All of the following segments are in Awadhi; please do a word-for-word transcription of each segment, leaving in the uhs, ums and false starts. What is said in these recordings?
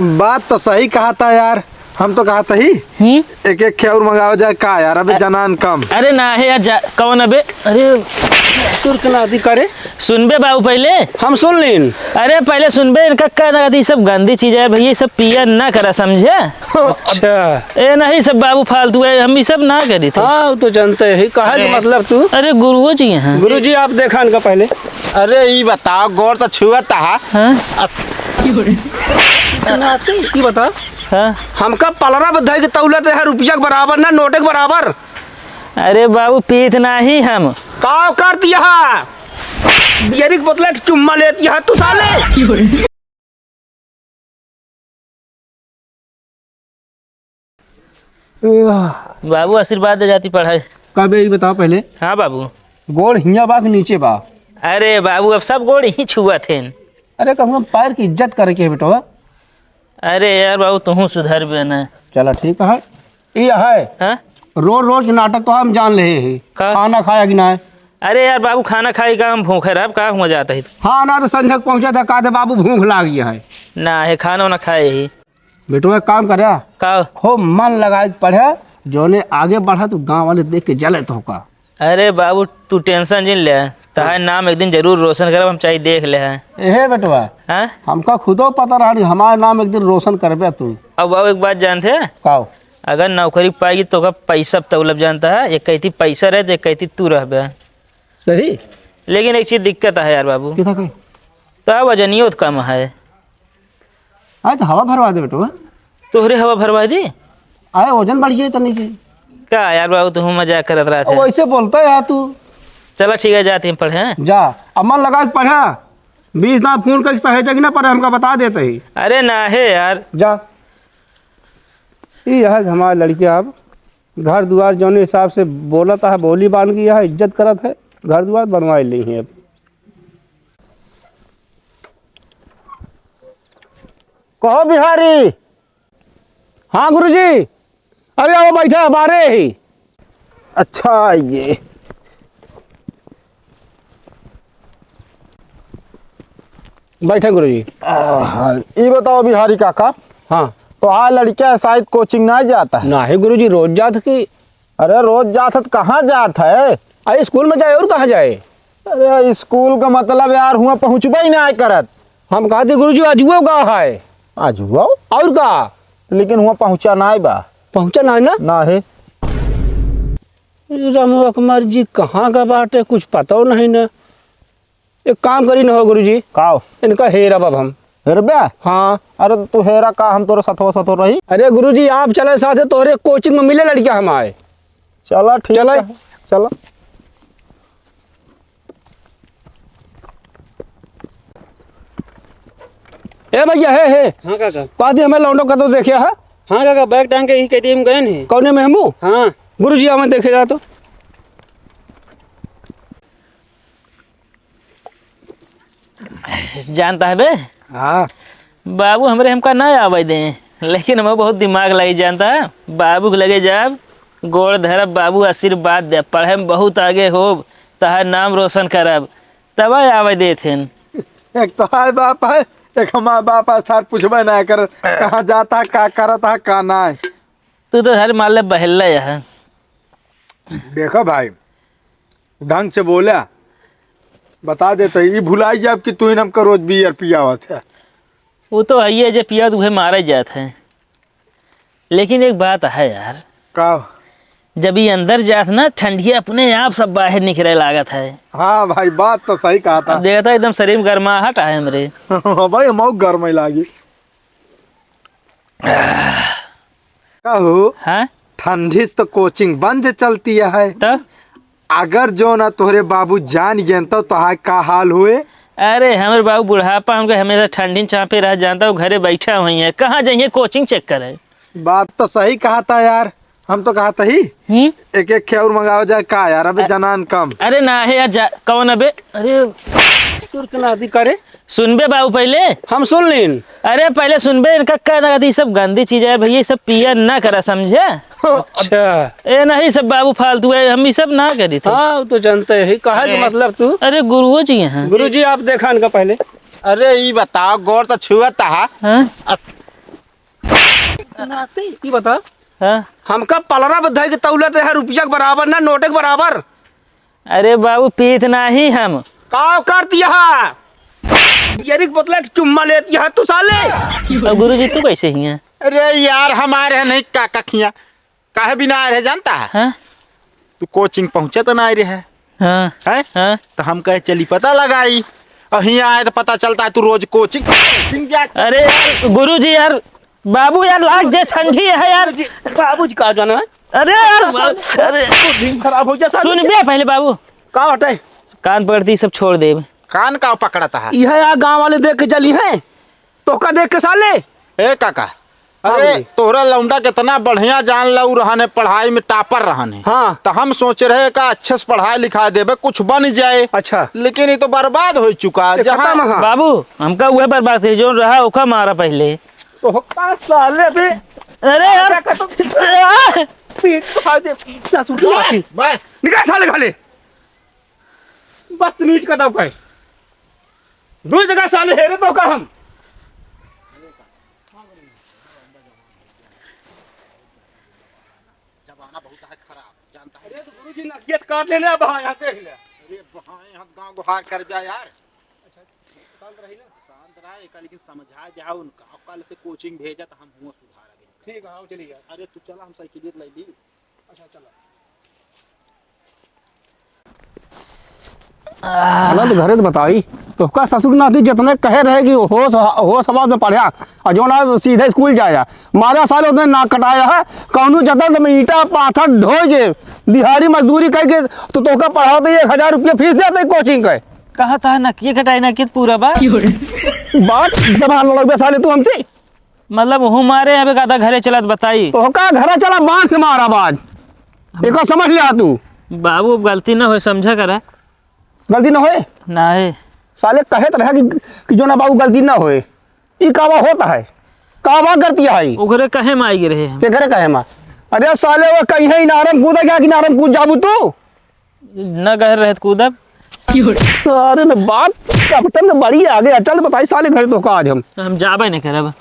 बात तो सही कहा था यार, हम तो कहा था ही। हम्म? एक एक खे और मंगावा जाए का यार, अबे अ-, जनान कम। अरे ना है यार, जा, कौन अबे? अरे, सुर के ना दी करे। सुनबे बाबू पहले। हम सुन लीन। अरे पहले सुनबे, इनका का ना, ई सब गंदी चीज है भैया, ई सब पिया ना करा, समझे? अच्छा। ए नहीं, सब बाबू फालतू है, हम ई सब ना करी थे। हाँ, वो तो जानते हैं, कहा कि अरे। मतलब तू। अरे गुरुओ जी हैं। गुरु जी, आप देखा इनका पहले। अरे ई बताओ, गोड़ तो छुअत है। हाँ? अस- ई बता। हाँ? हमका पलरा बधाई के तौलत है, रुपया के बराबर ना, नोटे के बराबर। अरे बाबू, पीत नाही हम। का कर दिया? बियरी के बोतल के चुम्मा लेती है तू साले। बाबू, आशीर्वाद दे जाती पढ़ाई। कबे, ई बताओ पहले। हाँ बाबू। गोड़ हिया बा कि नीचे बा? अरे बाबू, अब सब गोड़ ही छुआ थे। अरे, कम से कम पैर की इज्जत करे के है बेटवा। अरे यार बाबू, तुहूँ सुधर बे ना। चला, ठीक है। ई है। हाँ? रोज रोज के नाटक तो हम जान ले ही। का? खाना खाया कि ना है? अरे यार बाबू, खाना खाई का हम भूखे रहब, का हुआ जाता है? हाँ, ना तो संझक पहुँचा था, कहा थे, "बाबू, भूख लाग गया है।" ना है, खाना ना खाए ही। बेटो, एक काम करे। का? खूब मन लगाए के पढ़े, जोने आगे बढ़ा तो गाँव वाले देख के जले तो का। अरे बाबू, तू tension जिन ले, तहार नाम एक दिन जरूर रोशन करब, हम चाहे देख ले हैं। एहे बेटवा, हाँ? हमका खुदो पता रहनी, हमार नाम एक दिन रोशन करबे तू। अब बाबू, एक बात जानते हैं? का? अगर नौकरी पाएगी तो का पैसा तौलब जानता है, एक कहती पैसा रहे तो एक कहती तू रहबे। सही। लेकिन एक चीज दिक्कत है यार बाबू। कितना कही? तो वजनियो तो कम है। आए तो हवा भरवा दे बेटवा। तोहरे हवा भरवा दी? आए वजन बढ़ जाए तनी के। का यार बाबू, तू मजाक करत रहत है। वैसे बोलता है यार तू। चला ठीक है, जाते हैं पढ़े। जा, अब मन लगा के पढ़ा। बीच ना फोन करके सहेजे कि ना पढ़े, हमका बता देते ही। अरे ना है यार। जा। ई है हमार लड़किया, अब घर दुआर जौने हिसाब से बोलत है, बोली बान की है, इज्जत करत है, घर दुआर बनवाए ली है अब। कहो बिहारी। हाँ गुरुजी, अरे आओ बैठा, बारे ही। अच्छा, आइए। बैठे गुरुजी। आहा, ई बताओ बिहारी काका। हाँ। तो हाँ, लड़का शायद coaching ना जाता है। ना है गुरुजी, रोज जात की। अरे रोज जात है तो कहाँ जात है? अरे स्कूल में जाए और कहाँ जाए? अरे स्कूल का मतलब यार, हुआ पहुँचबे ही ना करत। हम कहते गुरुजी, अजुओ का है। अजुओ? और का? लेकिन हुआ पहुँचा ना बा। पहुँचा ना है ना? ना है। रमुआ के मर्जी कहाँ का बाटे, कुछ पता नहीं ना। एक काम करी न हो गुरुजी। का हो? इनका हेरब अब हम। हेरबे? हाँ। अरे तो तू हेरा का, हम तोरे सथवा सथवा रही। अरे गुरुजी, आप चले साथे, तोहरे coaching में मिले लड़का हमारे। चला ठीक चला। है, चला। ए भैया, हे, हे। हाँ काका। कहती हमें लौंडो का तो देखिया है? हाँ काका, bag टांग के ही K T M गए नहीं। कौने में हमू? हाँ। गुरुजी, हमें देखे जा तो। जानता है बे? हाँ। बाबू हमरे हमका ना आवे दे, लेकिन हम बहुत दिमाग लगी जानता है। बाबू के लगे जाब, गोड़ धरब, बाबू आशीर्वाद दे, पढ़े में बहुत आगे होब, तहार नाम रोशन करब, तब आवे देथिन। एक तो हाय बाप है, एक हमार बाप है, सार पूछबे ना कर, कहाँ जाता है, का करता है, का ना है। तू तो हर माले बहल्ला है। देखो भाई, ढंग से बोला, बता देते, ई भुलाई जाब कि तू ही हमका रोज बियर पियावत है। वो तो है, जे पियावत उहे मारे जात है। लेकिन एक बात है यार। का? जब ये अंदर जात ना, ठंडिया अपने आप सब बाहर निकले लागत है। हाँ भाई, बात तो सही कहा था। अब देखता एकदम शरीर में गर्माहट आए हमरे। हाँ भाई, हम गर्म ही लागी। कहो, हाँ? ठंडी से तो coaching बंद चलती है। तो? अगर जो ना तोहरे बाबू जान गए तो तोहार का हाल हुए? अरे, हमरे बाबू बुढ़ापा हमके हमेशा ठंडी चापे रह जानता, वो घरे बैठा हुई है, कहाँ जाइए coaching check करे? बात तो सही कहा था यार, हम तो कहा था ही। हम्म? एक एक खे और मंगावा जाए का यार, अबे अ-, जनान कम। अरे ना है यार, जा, कौन अबे? अरे, सुर के ना दी करे। सुनबे बाबू पहले। हम सुन लीन। अरे पहले सुनबे, इनका का ना कहती, ई सब गंदी चीज है भैया, ई सब पिया ना करा, समझे? अच्छा। ए नहीं, सब बाबू फालतू है, हम ई सब ना करी थे। हाँ, वो तो जानते हैं, कहा कि अरे। मतलब तू। अरे गुरुओ जी हैं। गुरुजी, आप देखा इनका पहले। अरे ई बताओ, गोड़ तो छुअत है। हाँ? अस- ई बता, हाँ? हमका पलरा बधाई के तौलत रहे, रुपया के बराबर ना, नोट के बराबर। अरे बाबू, पीत नाही हम। का कर दिया? यरी के बतला के चुम्मा लेती है तू साले। और गुरुजी, तू कैसे हिया? अरे यार, हम आए रहे नहीं काका खिया। काहे बिना आए रहे जानता है? हाँ? तू कोचिंग पहुँचे तो ना आए रहे। हाँ। हैं? हाँ। तो हम कहे चली पता लगाई। और हिया आए तो पता चलता है तू रोज कोचिंग, कोचिंग जा। अरे यार, गुरुजी यार, बाबू यार, लाग जे ठंडी है यार। जी, बाबूजी का जाना है? अरे यार, अरे। तू दिन खराब हो जा साले। सुन बे पहले बाबू। का हटे? कान पकड़ती सब छोड़ दे। कान का पकड़ता है? यह यार गाँव वाले देख के चली हैं। तोहका देख के साले। ए काका, हाँ अरे भाई। तोहरा लौंडा कितना बढ़िया जान लऊ रहन है, पढ़ाई में टॉपर रहन है। हाँ। तो हम सोच रहे का अच्छे से पढ़ाई लिखा देबे, कुछ बन जाए। अच्छा। लेकिन ये तो बर्बाद हो चुका। ये जहाँ खत्म है। बाबू, हमका उहे बर्बाद करे, जोन रहा ओका मारा पहले। तो का साले बे? अरे यार। का तो पीठ खा दे, पीठ का सूट बस, मार। बस। निकाल साले खाले। बदतमीज का दब का है। दो जगह साले हेरे तो का हम। जमाना बहुत है खराब, जानता है। अरे तो गुरुजी नकियत काट लेने अब हाँ यहाँ देख ले। अरे वहाँ यहाँ गाँव गुहार कर जा यार। अच्छा, शांत रही ना। शांत रहा, एक लेकिन समझा जाओ उनका, कल से कोचिंग भेजा तो हम हुआ सुधार अभी। ठीक है, आओ चलिए यार। अरे तू चला, हम साइकिल ले ली। अच्छा, चला। चला तो घरे तो बताई, तोहका ससुर नाती जितने कहे रहे कि होश, होश हवास में पढ़ा, और जो ना सीधे स्कूल जाया, मारा साले उतने नाक कटाया है, कौनो जतन में ईंटा पाथर ढोए के, दिहाड़ी मजदूरी करके, तो तोहका पढ़ाते एक हजार रुपया फीस देते कोचिंग के। कहा था नकिए कटाई ना कित पूरा बा। बात जबान लड़बे साले तू हमसे। मतलब, हूँ मारे, अबे का था घरे चलत बताई। तोहका घरे चला, बांध के मारा बाज। एका समझ लिया तू। बाबू, अब गलती ना होए, समझा करा। गलती ना होए? ना है। साले कहे तो रहा कि, कि जो ना बाबू गलती ना होए। ई कावा होता है? कावा गलती है? ओकरे कहे में आई गिरे हम। के करे कहे मा? अरे साले, वो कहीं है इनारम कूदा क्या, कि इनारम कूद जाबू तू? न गहर रहत कूदब। सारे में बात, कैप्टन तो बड़ी आगे है। चल बताई साले घर तो का आज हम। हम जाबे नहीं करब।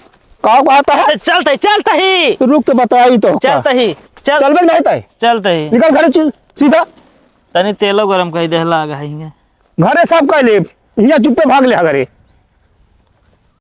का कहता है? चलते, चलते ही। रुक तो बताई तो का। चलते ही, चल। चलबे नहीं तय। चलते ही। निकल घर से सीधा। तनी तेलो गरम कर दे, लाग है हिंगे। घरे सब कह ले, हियाँ चुप्पे भाग ले घरे।